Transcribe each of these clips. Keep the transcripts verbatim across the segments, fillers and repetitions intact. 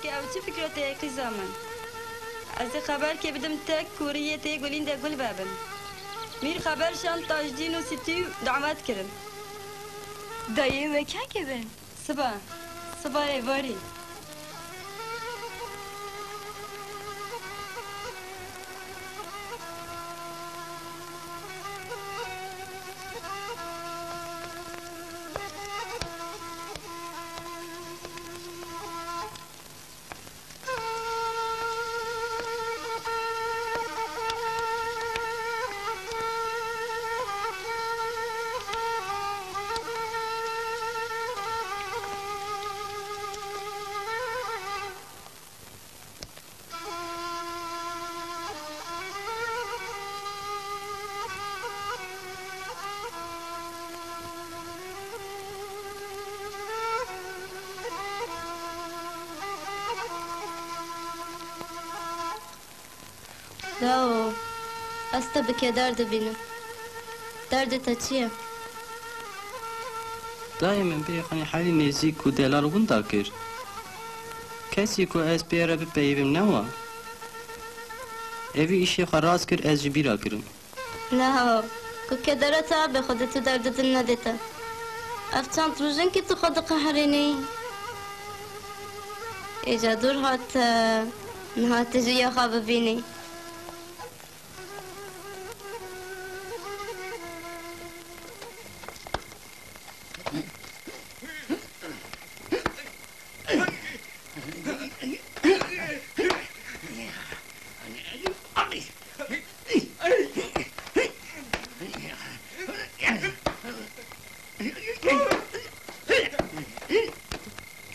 Ke ew çi fikro te ye qîza min? Ez ê xeberkê bidim te ku riyê tê gulîn de gul vebin. Mîr xeber şand Tajdîn û Sitî dawet kirin. Dayê we kengê bin? Siba. Siba êvarî. Lao, ez te bi keder dibînim. Derdê te çi ye? Dayê min bêxanî herî nêzîk û delal winda kir. Kesî ku ez pê re bipeyivim newa. Evî îşê xwe rast kir, ez ji bîra kirim. Neha, ku kedera te abe xwe de tu derdê din nedê te. Ev çend roj in ku tu xwe diqeherînî. Êca dûr hate, niha tu jî ya xwe bibînî.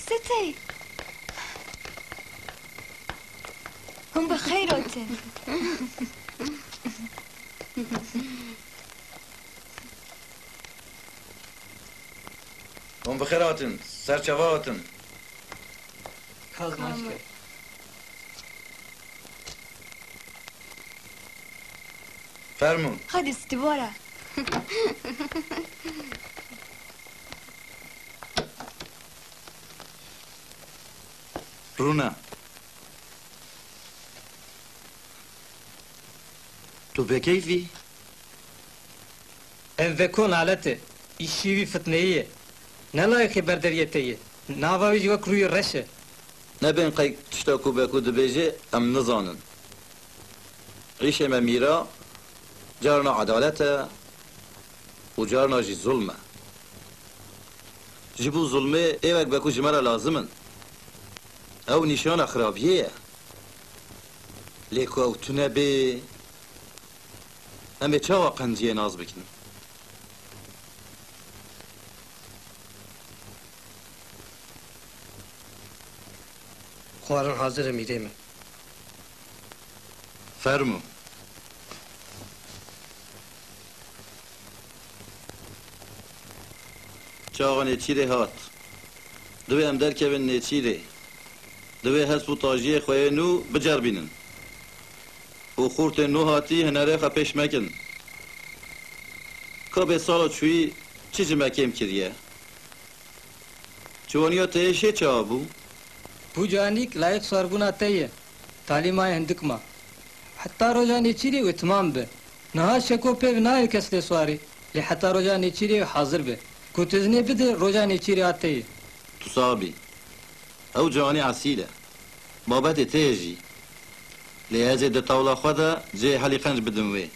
Sitê! Hûn bi xêr hatin. Hûn bi xêr hatin, ser çava hatin. Kazmaşke. Fermû. Hadi stibora. Rûne. Tu bêkeyf î? Ev veko nalet e. Îşî wî fitneyî ye. Ne layîqê berderiyê te ye. Nava wî jî wek rûyê reş e. Nebên qey tişta ku veko dibêje em nizanin. Îşê me mîra carna edalet e û carna jî zulm e. Ji bo zulmê ê wek veko ji me re lazim in. Ew nîşana xirabiyê ye. Lê ku ew tune bê, em ê çawa qenciyê nas bikin? Xwarin hazir e mîrê min. Fermo. Çaxa nêçîrê hat. Divê em derkevin nêçîrê. Divê hesp û tajiyê xwe yê nû biceribînin. Û xortên nû hatî hunerê xwe pêş me kin. Ka bê sala çûyî çi ji me kêm kiriye? Ciwaniya te yê şê çawa bû? Bû canîk layîq sarbûna te ye. Talî ma ye hindik ma. Heta roja nêçîrê wê timam be. Niha şeko pê ve nayê kes lê swarî. Lê heta roja nêçîrê wê hazir be. Ku tu iznê bide, roja nêçîrê a te ye. Tu sax bî. Ew ciwanî esîl e. Babetê te ye jî. Lê ez ê di tawla xwe de cihê Helî Qenc bidim wê.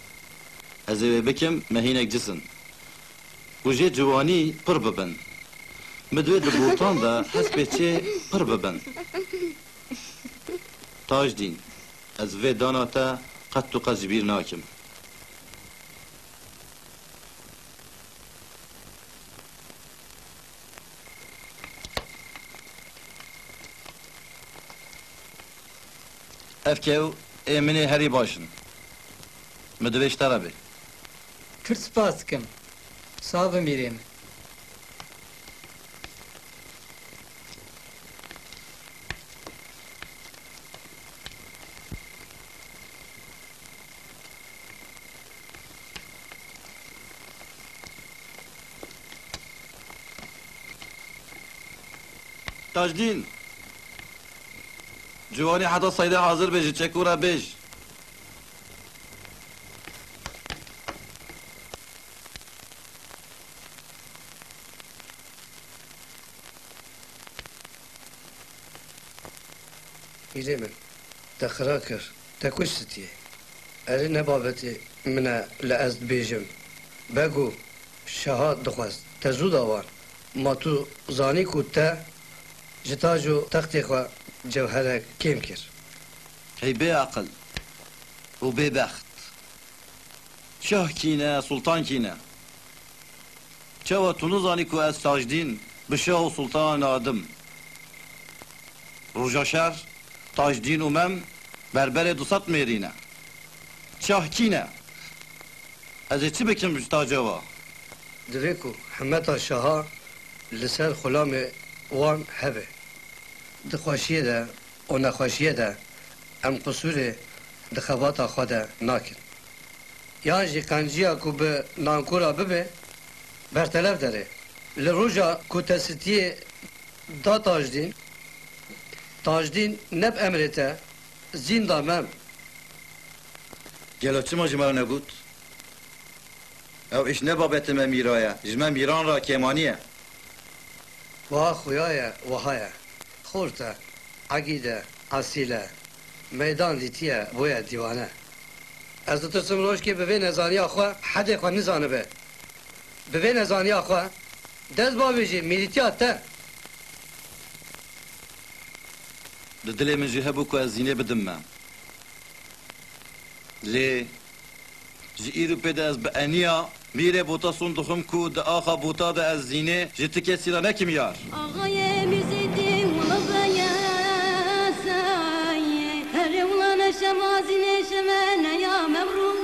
Ez ê wê bikim mehînek cisin. Ku jê ciwanî pir bibin. Mi divê di botan de hespê çê pir bibin. Tajdîn, ez vê dana te qet û qet ji bîr nakim. Ev kew ê min ê herî baş in. Min divê ji te re bê. Pir spas dikim. Sax be mîrê min. Tajdîn. Ciwanî heta seydê hazir be, ji çekû re bêj. Hîrê min, te xira kir, te kuşt stiyê. Erê ne babetê min e li ez dibêjim. Beg û şaha dixwest, te zû da wan. Ma tu zanî ku te ji tac û textê xwe cewherek kêm kir. Hey bêaqil û bêbext! Şah kî ne, sultan kî ne? Çawa tu nizanî ku ez Tajdîn bi şah û sultanan nadim? Roja şer, Tajdîn û Mem berberê du sed mêrî ne. Şah kî ne? Ez ê çi bikim ji taca wa? Divê ku himeta şaha li ser xulamê wan hebe. Di xweşiyê de û nexweşiyê de em qisûrê di xebata xwe de nakin. Yan jî qenciya ku bi nankûra bibe, bertelef derê. Li roja ku te stiyê da Tajdîn, Tajdîn ne bi emrê te, zîn da Mem. Gelo çima ji me re negot? Ew îş ne babetê me mîra ye, ji me mîran re kêmanî ye. Wiha xuya ye, wiha ye. Xort e, egîd e, esîl e. Meydan dîtiye, bûye dîwane. Ez ditirsim rojkê bi vê nezaniya xwe hedê xwe nizanibe. Bi vê nezaniya xwe dest bavêjê mîrîtiya te. Di dilê min jî hebû ku ez Zînê bidim me. Lê ji îro pê de ez bi eniya mîrê Botason dixwim ku di axa Bota de ez Zînê ji ti kesî re nekim yar. Axayê Mîrzêdî wila veye seyê, herê wila neşeva Zînê şeve neya mevruj.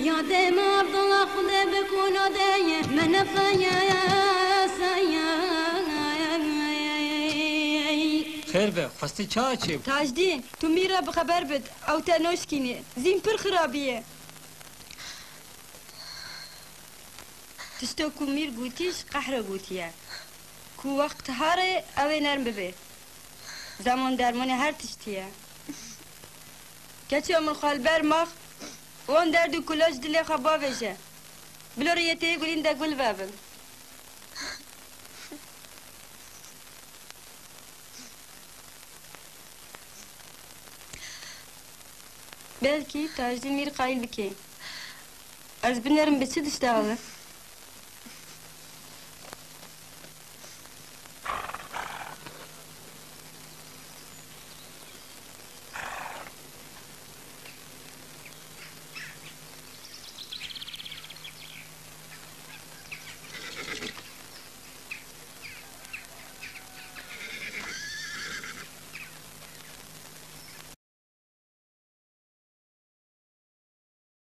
Ya dê me Evdala xwedê bi kona de ye, me nefeye seyê. Xêr be, xwestî çawa çêbû? Tajdîn, tu mîr re bi xeber bid, ew te noşkînî. Zîn pir xirabî ye. Tişto ku mîr gotî ji qehre gotiye. Ku wext harê ew ê nerm bibe. Zeman dermanê her tiştî ye. Keçiya min xwe li ber max wan derd û kula ji dilê xwe bavêje. Bilo riyê tê gulîn de gul vebin. Belkî Tajdîn mîr qayîl bike. Ez binêrim bi çi diştexe?